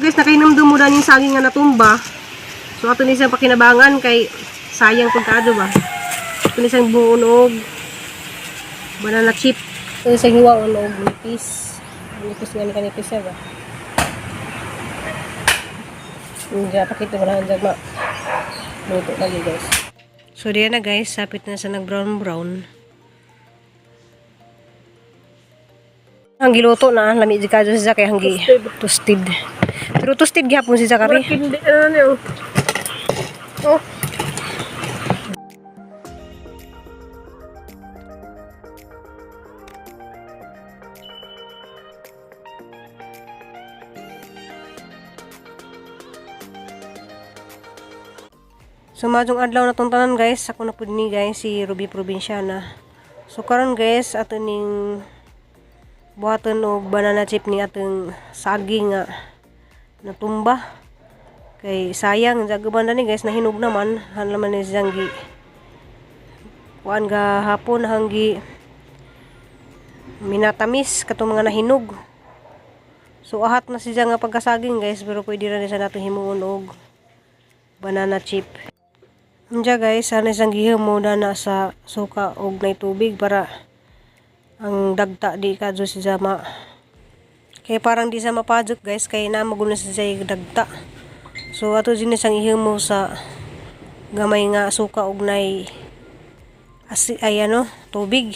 Guys, nakainom mo yung saging nga natumba. So ato ni siyang pakinabangan kay sayang pagkaado ba. Ato ni siyang buon og banana chip. Ato ni siyang hiwaon og nipis. Nipis nga ni kanipis siya ba. Hindi, pakita ko lang ma. Luto lagi, guys. So diyan na, guys, sapit na sa nag brown brown. Ang giluto na, lami di kadto siya kay hanggi toasted. Pero toasted gihapon si Zachary. Hindi, ano niyo? Oh. So maayong adlaw na tong tanan, guys, ako na pud ni, guys, si Ruby Provinciana. So karon, guys, ato ning buhaton og banana chip ni atong saging nga natumba. Kay sayang jago man ni, guys, nahinog naman han naman ni siyang gi kuan ga hapon hanggi minatamis katong mga nahinog. So ahat na siya nga pagkasaging, guys, pero pwede ra ni sa nato himuon og banana chip. Unja, guys, sana isang gihimo na na sa suka og nay tubig para ang dagta di ka siya ma kay parang di sa mapadjok, guys, kay na magulo siya dagta. So ato din siyang ihimo sa gamay nga suka og nay asi ay ano tubig.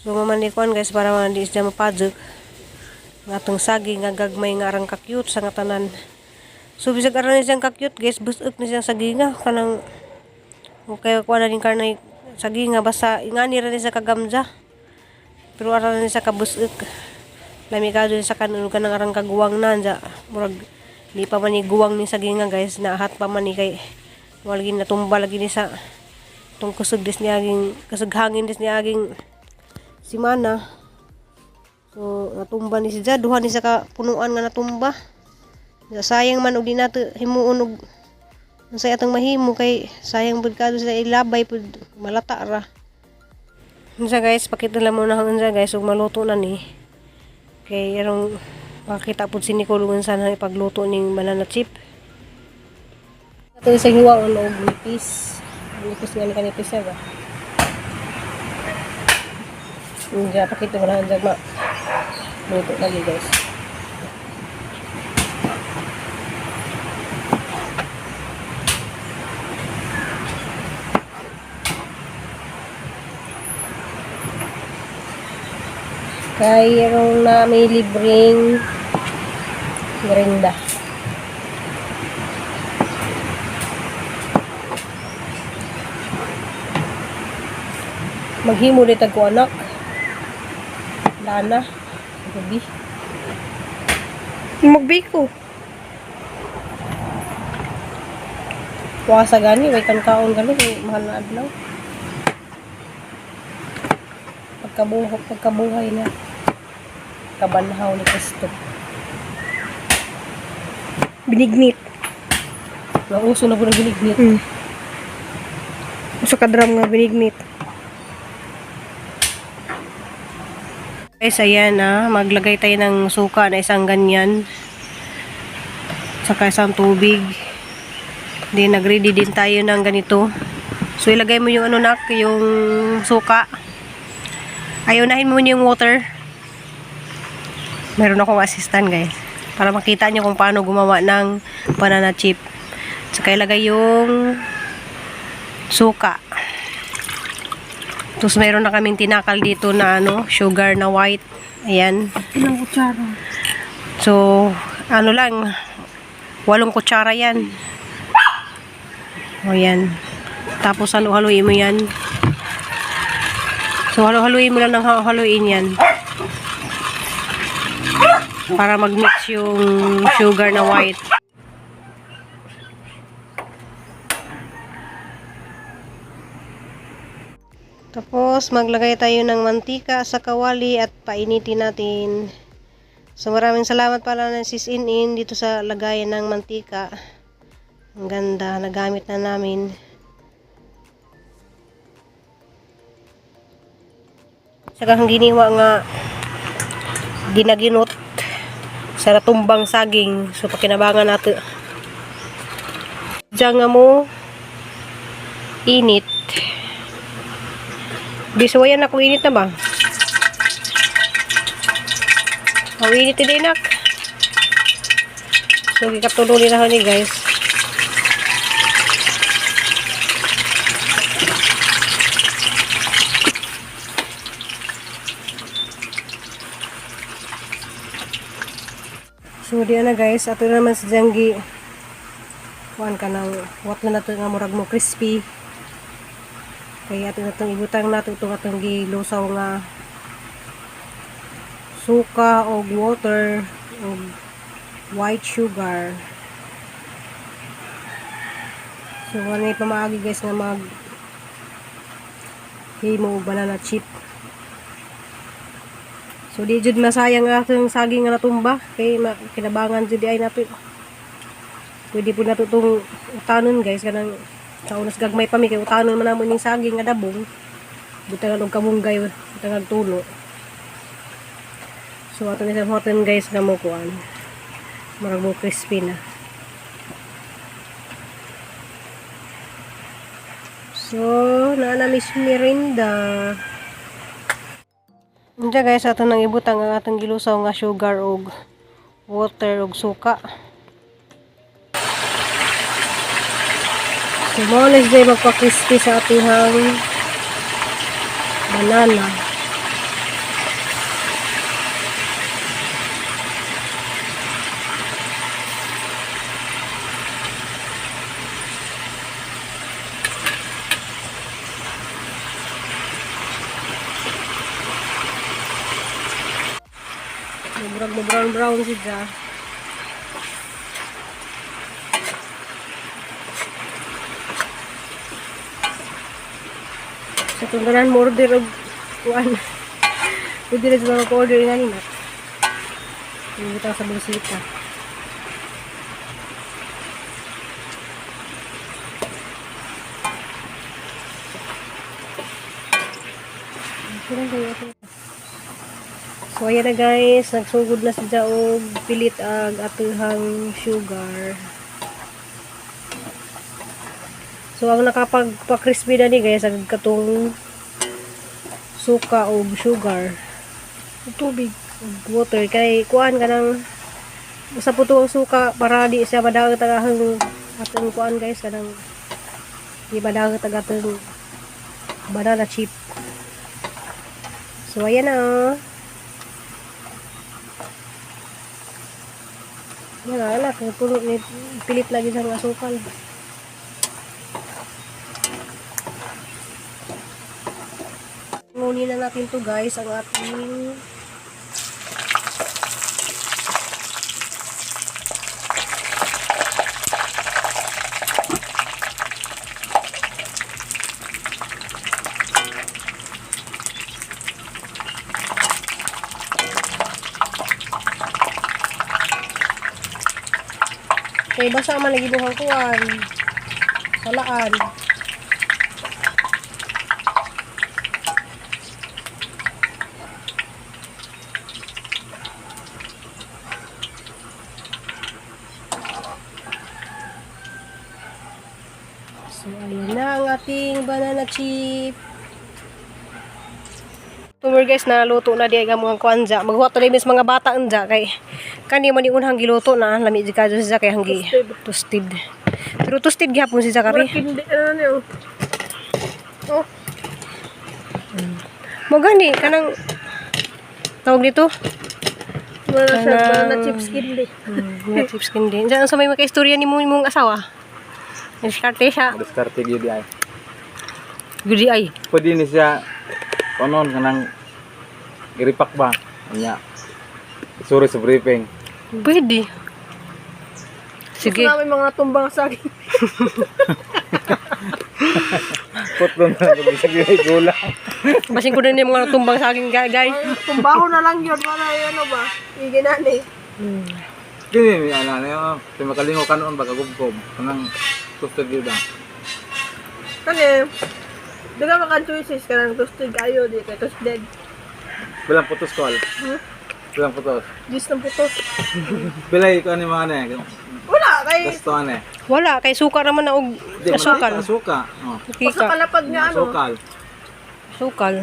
So mamanikuan, guys, para man di siya mapadjok nga atong saging nga gagmay nga arang ka-cute sa nga tanan. So bisag aran ni siyang ka-cute, guys, busok ni siyang saging nga kanang okay kuan na din karnay saging nga basta ingani ra ni sa kagamja. Pero aran ni sa kabusok. Lami ka dun sa kanon kanang arang kaguwang na anja. Murag di pa man ni guwang ni saging nga, guys, naahat pa man ni kay wala lagi natumba lagi ni sa tong kusog des ni aging kusog hangin des ni aging simana. So natumba ni siya, duha ni sa kapunuan nga natumba. Ya, sayang man og di nato himuon og unsay atong mahimo kay sayang pud kadto sa ilabay pud malata ra. Unsa, guys, pakita lang muna unsa, guys, ug maluto na ni. Kay arong makita pud si Nicole kung unsa na ipagluto ning banana chip. Ato isang hiwaon og nipis. Nipis nga ni kanipis siya ba. Unja, pakita ko lang ma. Luto lagi, guys. Kay na may libreng merinda. Maghimo ulit ko, anak. Lana. Gabi. Magbiko. Kuha sa gani, way kan kaon gani, kay mahal na adlaw. Pagkabuhok, pagkabuhay na. Kabanhaw ni Kristo. Binignit. Nauso na po ng ginignit. Usa ka drum nga binignit. Guys, ayan ah, maglagay tayo ng suka na isang ganyan. Saka isang tubig. Then, nag-ready din tayo ng ganito. So, ilagay mo yung ano nak, yung suka. Ay, unahin mo yung water. Meron akong assistant, guys. Para makita nyo kung paano gumawa ng banana chip. Saka ilagay yung suka. Tapos meron na kaming tinakal dito na ano, sugar na white. Ayan. Ilang kutsara? So, ano lang, 8 kutsara yan. O yan. Tapos halo-haluin mo yan. So, halo-haluin mo lang ng haluin yan. Para mag-mix yung sugar na white. Tapos, maglagay tayo ng mantika sa kawali at painitin natin. So, maraming salamat pala ng Sis In dito sa lagayan ng mantika. Ang ganda, nagamit na namin. Saka ang giniwa nga ginaginot. Sa natumbang saging. So pakinabangan nato. Diyan nga mo init. Bisuwayan ako init na ba? Ang init din nak. So gikatulo nila ni guys. So di na guys, ato na naman si Janggi. Kuan ka nang wat na nato nga murag mo crispy. Kaya ato na itong ibutang nato itong atong gilusaw nga suka og water og white sugar. So ano yung pamaagi guys nga mag himo og banana chip. So di jud masayang ang atong saging nga natumba kay kinabangan jud di ay nato. Pwede po nato tong utanon guys kanang sa unas gagmay pa mi kay utanon man namo ning saging nga dabong. Butangan og kamunggay, butangan tulo. So ato ni sa hoten guys nga mo kuan. Murag mo crispy na. So, naa na Miss Mirinda. Unja guys, ato nang ibutang ang atong gilusaw nga sugar og water og suka. So, mao na siya magpa-crispy sa atihang banana. Murag mo brown brown siya. Sa tungganan mo order og kuan. Pwede rin sa mga order nga nina. Ibutang sa bulsita. So ayan na guys, nagsugod na siya og pilit ang atuhang sugar. So ang nakapagpa-crispy na ni guys ang katong suka og sugar, Tubig. ug water kay kuan ka ng usa po to ang suka para di siya madaot ang ahang atong kuan guys kanang di madaot ang atong banana chip. So ayan na. Oh. Yan na, anak. Puno ni pilit lagi sa mga asukal. Ngunin na natin to guys, ang ating kay basa man lagi buhang kuan. Salaan. So, ayan na ang ating banana chip. Tumor guys, naluto na di ay mga kuan dya. Maghuwat tuloy mis mga bata anja kay kani man ni unhang giluto na lami jud kadto siya kay hanggi Toasted. toasted. Pero toasted gihapon si Zachary. Murag kindi ano na niyo. Oh, Mo gani kanang tawag dito. wala siya Kanang- banana chips kindi. Mga chips kindi. Diyan sa may makaistorya ni mo imong asawa. Diskarte siya. Diskarte gyud ay. Gudi ay. Pwede ni siya konon kanang giripak ba? Nya. Suri sa briefing. Pwede. Sige. Gusto namin mga tumbang saging. Putlo na lang sa gula. Basin ko din yung mga tumbang sa akin, guys. Tumbaho na lang yun. Wala ano ba? Iginani. Kini ni ana na yo, makalingo kanon ba kagubkob kanang toasted gyud ba. Kani, di ka makan choices ka ng toasted kayo, di ka toasted. Bilang putos call. Hmm? Pilang putos. Diyos ng putos. Pila ikaw ni mga ano eh. Wala, kay... Gasto ano eh. Wala kay suka naman na og Di, asukal. mantika, Suka. Oh. Basta Kika. kalapad nga ano. Sukal. Sukal.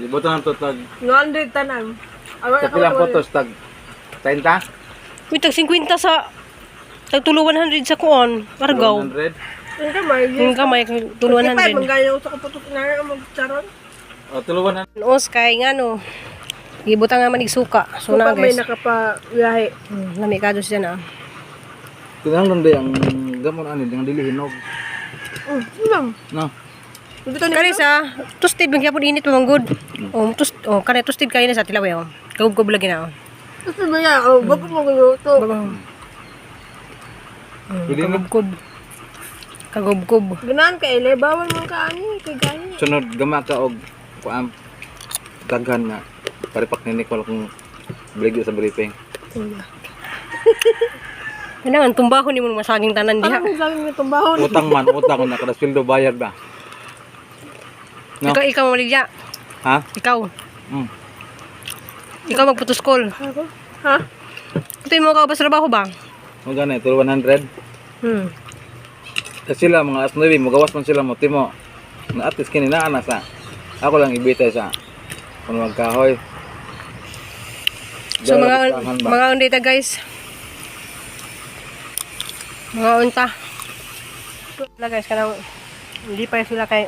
Buto na to tag. 100 tanan. Ay, Sa pilang putos tag 30? Uy, tag 50 sa tag tulo 100 sa kuon, Argaw. 100. Ang kamay. Yung kamay tulo 100. 100. Manggaya ko sa kaputos na ang magcharon. O, tulo 100. Os kay ngano. Gibutang nga manig suka. So na Kapag may guys. nakapabiyahe. Lami ka siya na. Kinahanglan ba ang gamon ani ang dili hinog. Lang. No. Dito ni Kani sa toasted man gyapon init pa man good. Oh, toast oh kani toasted kayo na sa tilaw oh. Kagubgob lagi na oh. Gusto mo niya, oh, bago mo gusto. Pwede na. Kagubgob. Kagubgob. Ganahan ka, ele. Bawal man ka, ani. Kay gani. Sunod gama ka og kuan daghan na paripak ni Nicole kung baligya sa briefing. Kanang tumbahon nimo masaging tanan diha. Parang sabi mo itong bahon. Utang man, utang na kada sweldo bayad ba? No. Ikaw ikaw maligya. Ha? Ikaw. Ikaw magputuskol. Ako? Ha? Ito yung mga kaubas trabaho ba? Mo gani tulo 100. Kasi sila mga alas 9, magawas man sila mo timo. Na at least kini naa na sa ako lang ibitay sa kung magkahoy. So mga Dahil ba? mga undita guys. Mga unta. Wala guys kanang hindi pa sila kay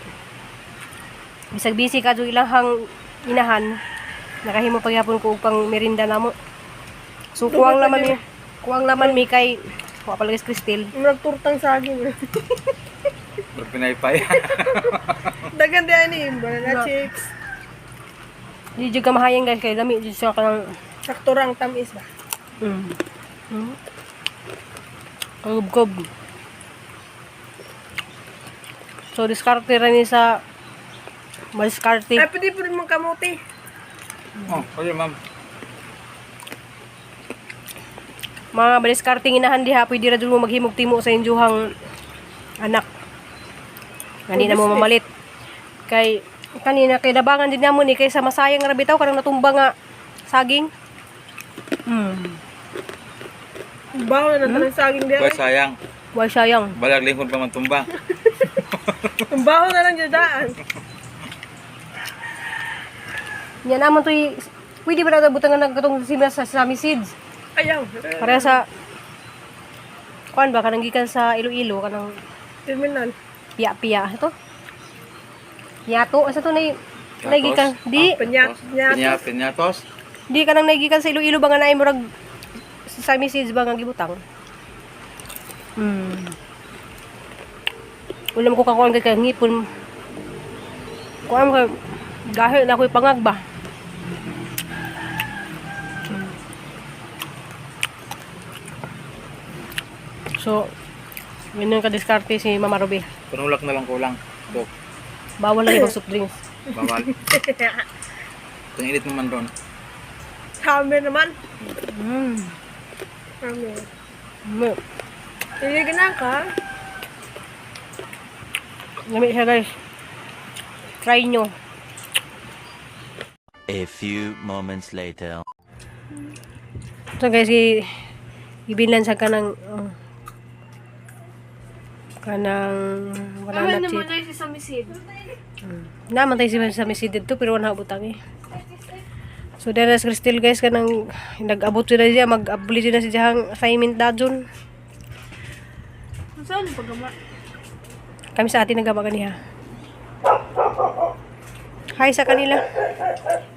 bisag busy ka jud ilahang inahan. Nakahimo pagyapon ko og pang merinda namo. So kuwang laman mi kay wa pa lagi si Cristel. Nagturtang saging. Pinaypay. Dagan di ani, banana chips. Di jud ka mahayang guys kay lami jud siya kanang Sakto rang tamis ba? Kagubgob. So diskarte ra ni sa madiskarte. Ay, pwede po rin mong kamote. Oh, pwede ma'am. Mga madiskarte inahan diha pwede ra jud mo maghimog timo sa inyuhang anak. Kanina mo mamalit. Kay kanina kay nabangan din namo ni kay sa masayang ra bitaw kanang natumba nga saging. Bawal na tanang saging di Boy, ay. sayang. Why sayang? Balag lingkod pa man tumba. Ang baho na lang dyan. Nya naman toy pwede ba na butangan ng katong sila sa sesame seeds? Ayaw. Pareha sa kuan ba kanang gikan sa Iloilo kanang Terminal. piya-piya ito. Piyato asa to nay nagikan di Panya, Pinya, pinyatos. di kanang nagikan sa Iloilo ba nga naay murag sesame seeds ba nga gibutang. Ulam ko kakuan kay ngipon. Kuan kay dahil na ako'y pangag ba. So, yun yung kadiskarte si Mama Ruby. Panulak na lang kulang. Dok, Bawal na ibang soft drinks. bawal. Ang init naman doon. Summer naman. Summer. Hindi ganahan ka? Lami siya guys. Try nyo. A few moments later. So guys, ibinlan sa kanang oh, kanang banana chip. tayo si Samisid. Naman tayo si sa misid dito pero wala butang eh. So dere sa Cristel guys kanang nag-abot sila siya, mag-abli sila siya ang assignment dajon. Saan yung paggama? Kami sa atin nagama ganiha. Hi sa kanila.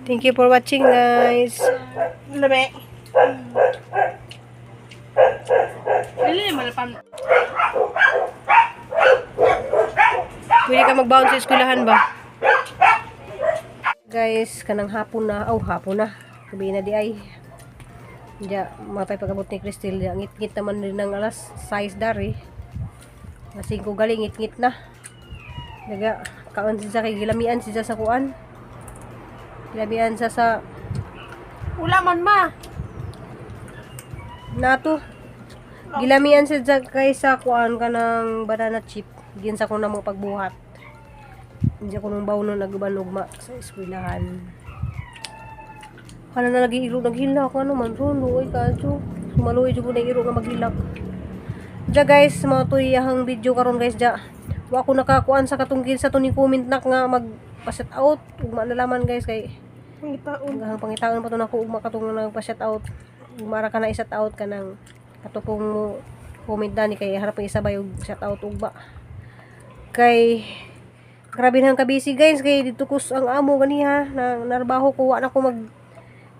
Thank you for watching guys. Lame. Dili malapan. Pwede ka magbaon sa eskwelahan ba? Guys, kanang hapon na. Oh, hapon na. Gabi na di ay. Diya, matay pag-abot ni Cristel. Diya, ngit-ngit naman rin ng alas 6 dari. Alas 5 gali, ngit-ngit na. Daga, kaon siya kay gilamian siya sa kuan. Gilamian siya sa Wala man ma. nato. Gilamian siya kay sa kuan kanang banana chip. Ginsa ko na mo pagbuhat. Hindi ko nung baon nung naguban ugma sa eskwelahan. Hala na lagi iro naghilak ano man ron luoy kadyo. Sumaluoy jud ko na iro nga maghilak. Ja guys, mga tuy ahang video karon guys ja. Wa ko nakakuan sa katungkil sa tuning comment nak nga mag pa-shout out ugma na laman guys kay Pangitaon. hanggang pangitaon pa to nako ugma katong nagpa-shout out. Ugma ra ka na i-shout out kanang katupong mo comment dani kay harap isabay og shout out ugma. Kay grabe na ang kabisi guys kay dito kus ang amo ganiha na narbaho ko wa na ko mag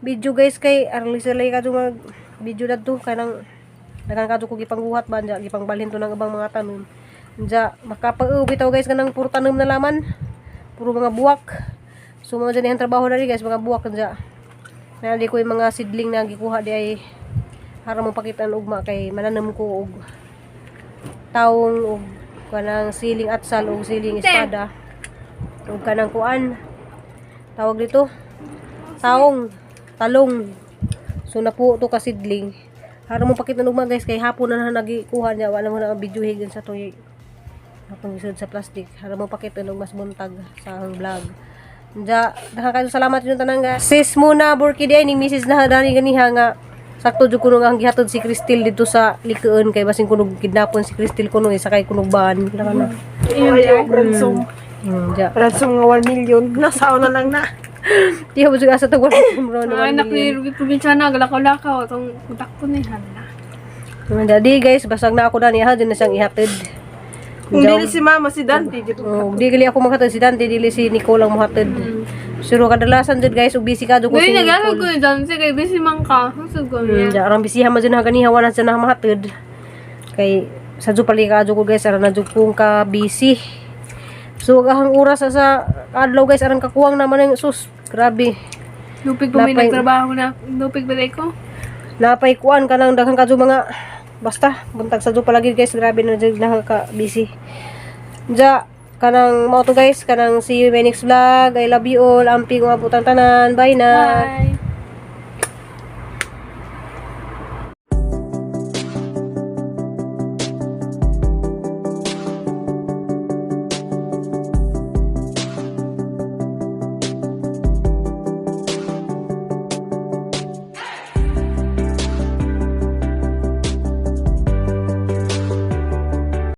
video guys kay arli sila kadto mag video dadto kanang daghan kadto ko gipangguhat ba nya gipangbalhin to ng ibang mga tanom nya makapag bitaw guys kanang puro tanom na laman, puro mga buwak. So mga dyan ang trabaho na rin guys, mga buwak nya na di ko yung mga seedling na gikuha di ay para mo pakitaan ugma kay mananam ko og taong og kanang siling atsal og siling espada ug kanang kuan, tawag dito, taong talong. So napuo to ka seedling. Para mo pakita ugma guys kay hapon na na nagikuha niya, wala mo na video higan sa toy atong isod sa plastic. Para mo pakita og mas buntag sa ang vlog. Ja, daghan kayo salamat inyong tanan guys. Sis muna Burki di ay ning Mrs. na dani ganiha nga sakto jud kuno nga ang gihatod si Cristel dito sa likuon kay basin kunog kidnapon si Cristel kuno isa kay kunog ban. Wala na. Ayaw, ransom. Ja. Ransom nga 1 million. Nasa na lang na. Di ba jud asa tawag bro Mga anak ni Ruby Provinciana, galakaw-lakaw. Itong utak ko ni Hala. Di guys, basag na ako dani ha, dyan na siyang ihatid. Kung dili si mama, si Dante. Dito. Oh, di gali ako maghatid si Dante, dili si Nicole ang mohatid. Suro kadalasan jud guys, ug busy ka jud ko si Ngayon, nag-alog Nicole. ko ni Dante, kay busy man ka. Ang sud ko niya. Ja, arang bisihan man jud na ganiha wala siya na mahatid. Kay sa jud pali ka jud ko guys, aran na jud kong ka busy. So ang oras sa adlaw guys, arang kakuwang naman ang sus, grabe. Lupig pa may nagtrabaho na. Lupig pa ko. Napay kuan ka nang daghan ka jud mga basta buntag sa jud palagi guys, grabe na jud nakaka busy. Ja, kanang mao to guys, kanang see you in my next vlog. I love you all. Amping abutan tanan. Bye na. Bye!